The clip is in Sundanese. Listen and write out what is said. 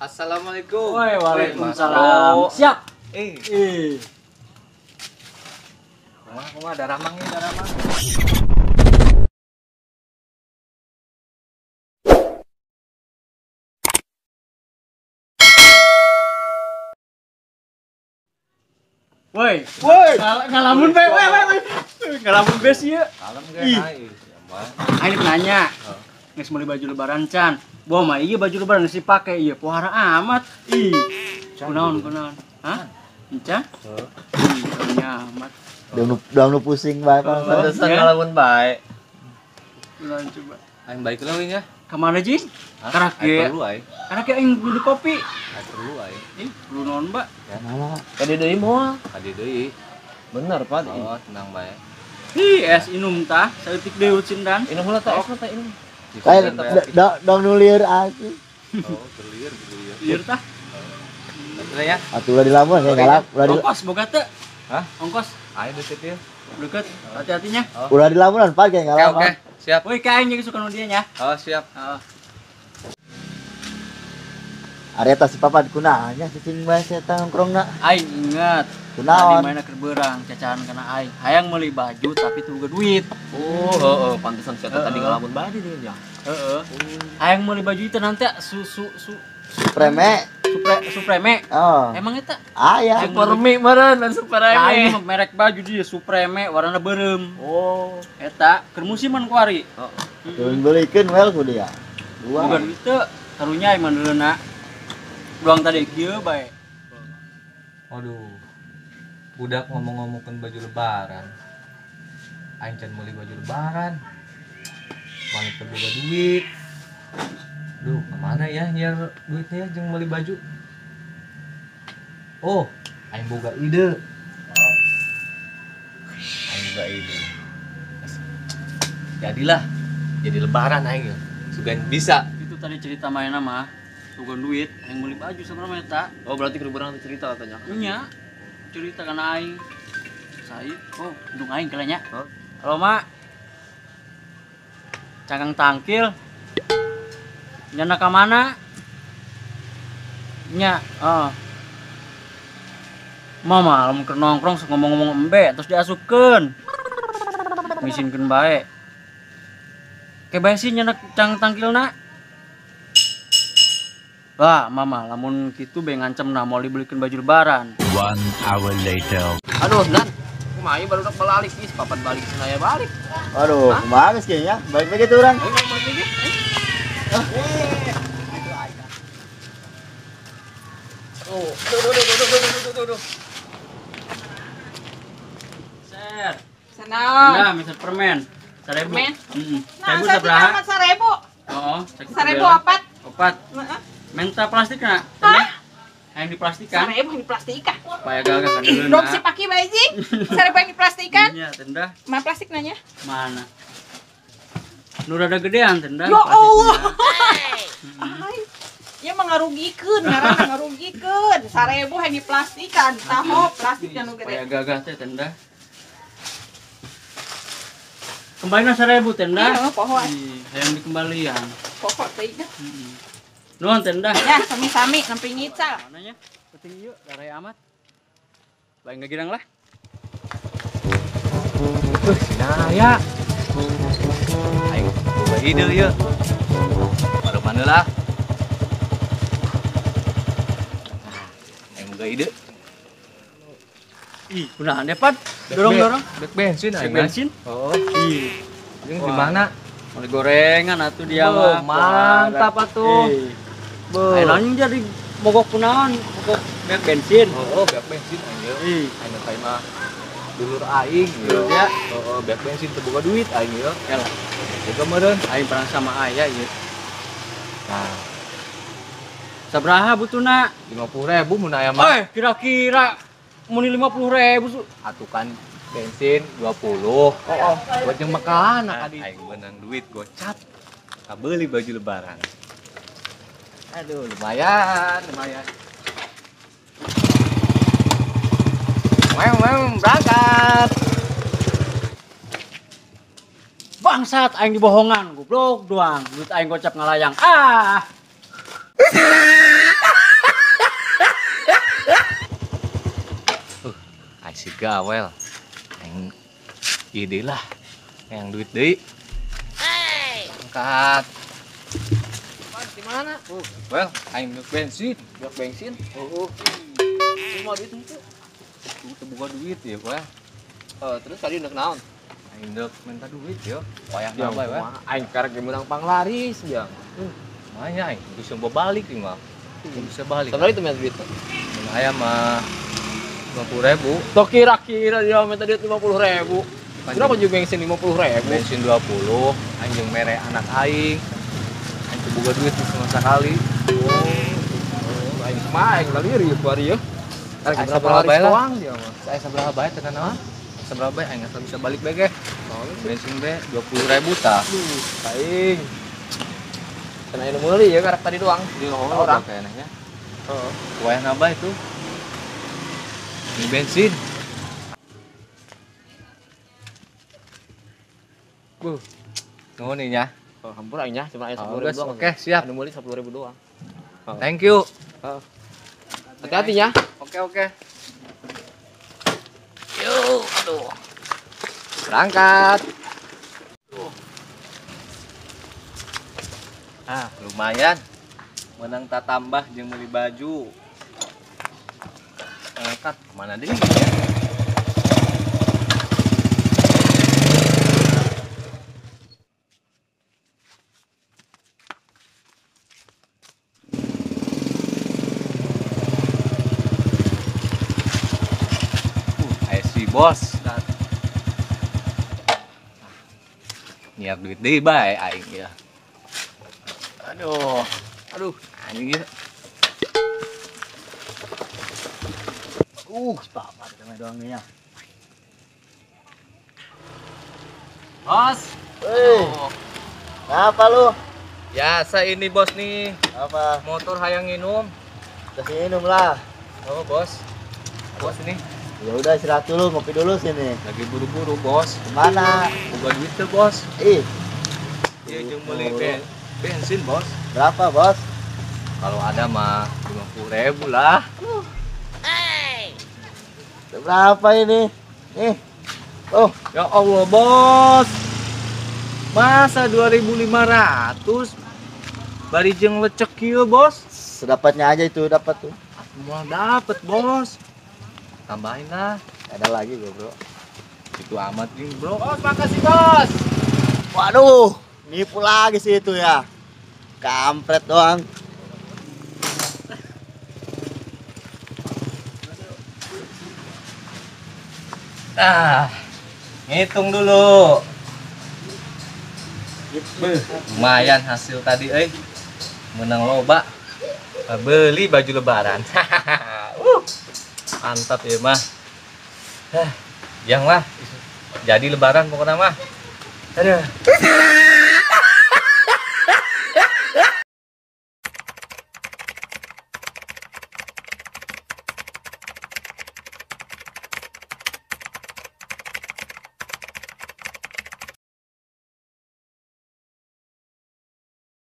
Assalamualaikum. Woi, waalaikumsalam. Siap. Eh. Kumaha daramang ieu daramang. Woi, woi, ngalamun bae, woi, woi. Ngalamun bes ieu. Kalem ge ai. Aing nanya. Geus meuli baju lebaran can. Boh mah ieu baju lebaran geus dipake ieu pohara amat. Ih. Kunaon kunaon? Hah? Encan? Heeh. Ih, amat. Dong nu pusing bae pantesan ngalamun bae. Ulah coba. Aing balik heula nya. Ka mana Jing? Karak ge. Perlu aing. Karak ge aing beli kopi. Aing perlu aing. Ih, perlu naon, Mbak? Mana? Kadi deui moal. Kadi deui. Bener, Pak. Oh, tenang bae. Ih, es inum tah, saeutik deui ucin dan. Inum heula tah, es mah tah inum. Lain dong nu lieur asli. Oh, berliur berliur. Lieur tah. Betul ya? Atuh ulah dilamun kayak galak, ulah di Ongkos boga teu? Hah? Ongkos. Ayo deket ieu. Deket, hati-hatinya. Ulah dilamunan Pak kayak galak. Oke, siap. Woi, ka aing jeung suka nu dieu nya. Oh, siap. Heeh. Ari eta si Papan kunaon nya cicing bae si eta nongkrongna. Aing inget. Kunaon? Tadi mana keur beurang cacahan kana aing. Hayang meuli baju tapi teu boga duit. Oh, heeh, pantesan si eta tadi ngalamun bae di dieu nya. Heeh. Hayang meuli baju itu nanti su su su Supreme. Supreme. Oh. Emang eta? Aya. Superme meureun, lain Supreme. Lain merek baju dia Supreme warna beureum. Oh, eta keur musiman kuari. Heeh. Turun beulikeun wel ku dia. Dua. Bukan itu, karunya aing mandeulna. Doang tadi kieu bae. Waduh. Budak ngomong-ngomongkeun baju lebaran. Aing can meuli baju lebaran. Mana teu boga duit. Duh, kemana ya nyiar duitnya jeung meuli baju? Oh, aing boga ide. Aing boga ide. Jadilah, jadi lebaran aing ya. Sugan bisa. Itu tadi cerita mainna mah. Sugan duit, aing meuli baju sabarang eta. Oh, berarti keur beurang cerita katanya. Nya. Cerita kana aing. Saya, oh, untung aing kela nya. Huh? Halo, Mak. Cangkang tangkil. Nyana ka mana? Nya, oh. Mama, lamun keur nongkrong sok ngomong-ngomong embe terus diasupkeun. Misinkeun bae. Ke bae sih nyana cang tangkilna. Wah, mama, lamun kitu be ngancem nah moal dibelikeun baju lebaran. 1 hour later. Aduh, Nan. Kumaha ieu barudak balik geus papan balik senaya balik. Aduh, kumaha geus kayaknya? Balik lagi tuh urang. Ayo balik lagi. Oh, duh. Ser. Senang. Nah, misal permen. 1000. Permen? Heeh. Nah, 1000 amat 1000. Oh, 1000 opat. Opat. Heeh. Menta plastik na? Hah? Yang diplastikan? 1000 yang diplastikan. Supaya gagah kan dulu. Dok si paki bae jing. 1000 yang diplastikan. Iya, tenda. Mana plastik nanya? Mana? Nu rada gedean tenda. Ya Allah. Ay. Ya mah ngarugikeun, ngaranna ngarugikeun. 1000 yang diplastikan, taho plastik nu gede. Supaya gagah teh tenda. Kembalina 1000 tenda. Iya, poho. Hayang dikembalian. Poho teh nya. Nuhun tenda. Ya, sami-sami nampi ngical. Mananya? Penting ieu daraya amat. Bae ngagirang lah. Sinaya. Aing boga ide ieu. Baru lah. Aing boga ide. Ih, kunaon deh, Pat? Dorong-dorong. Bek bensin aing. Bensin? Oh. Ih. Jeung di mana? Mau gorengan atuh dia mah. Mantap atuh. Ayo anjing jadi mogok kunaon, mogok bek bensin. Oh, bek bensin aing ieu. Aing teh mah dulur aing ieu. Ya. Heeh, bek bensin teu boga duit aing ieu. Yalah. Boga meureun aing perang sama aya ieu. Nah. Sabaraha butuhna? 50.000 mun aya mah. Eh, kira-kira mun 50.000 su. Atuh kan bensin 20. Oh, oh. Buat yang makanan nah, aing menang duit gocap. Kabeli baju lebaran. Aduh, lumayan, lumayan. Weng, berangkat. Bangsat aing dibohongan, goblok doang. Duit aing gocap ngalayang. Ah. Aing gawel. Aing ide lah. Yang duit deui. Angkat. Di mana? Well, aing dek bensin. Dek bensin? Semua duit itu. Tuh buka duit ya, well. Terus tadi ndek naon? Aing dek minta duit ya. Wayah nambah we. Aing karek ge meunang panglaris ya. Makanya aing bisa bawa balik ieu mah. Bisa balik. Sebenarnya itu minta duit. Mun aya mah 50.000. Tok kira-kira dia minta duit 50.000. Berapa juga bensin 50.000? Bensin 20, aing jeung mere anak aing. Aing teu boga duit sama sekali. Oh, aing mah aing laliri ieu kuari ya. Aing sabaraha bae lah. Saya sabaraha bae teh naon? Sabaraha bae aing asal bisa balik bae ge. Bensin bae 20.000 tah. Aing. Cenah anu meuli ya karek tadi doang. Di orang kayaknya. Heeh. Wayah nambah itu. Ini bensin. Buh. Nuhun nih nya. Oh, hampur aing nya, cuma aya 10.000 doang. Oke, siap. Anu meuli 10.000 doang. Thank you. Hati-hati ya. Oke, oke. Yuk, aduh. Berangkat. Ah, lumayan. Menang tak tambah jeung meuli baju. Angkat kemana deui ya? Si bos. Nyiap duit deui bae aing ya. Aduh, aduh, anjing ya. Papa sama doang nih ya. Bos. Apa lu? Biasa ini bos nih. Apa? Motor hayang minum. Kasih minum lah. Oh, bos. Bos ini. Ya udah istirahat dulu, ngopi dulu sini. Lagi buru-buru, bos. Kemana? Buka duit tuh, bos. Ih. Iya, jeung beli bensin, bos. Berapa, bos? Kalau ada mah 50.000 lah. Berapa ini? Nih. Oh, ya Allah, bos. Masa 2.500? Bari jeung lecek kieu, bos. Sedapatnya aja itu dapat tuh. Mau dapet, bos. Tambahin lah. Ada lagi gue, bro. Itu amat nih, bro. Bos, makasih, bos. Waduh, nipu lagi sih itu ya. Kampret doang. Ah, ngitung dulu. Beuh, lumayan hasil tadi, Menang loba. Beli baju lebaran. Mantap ya mah. Yang lah. Jadi lebaran pokoknya mah. Aduh.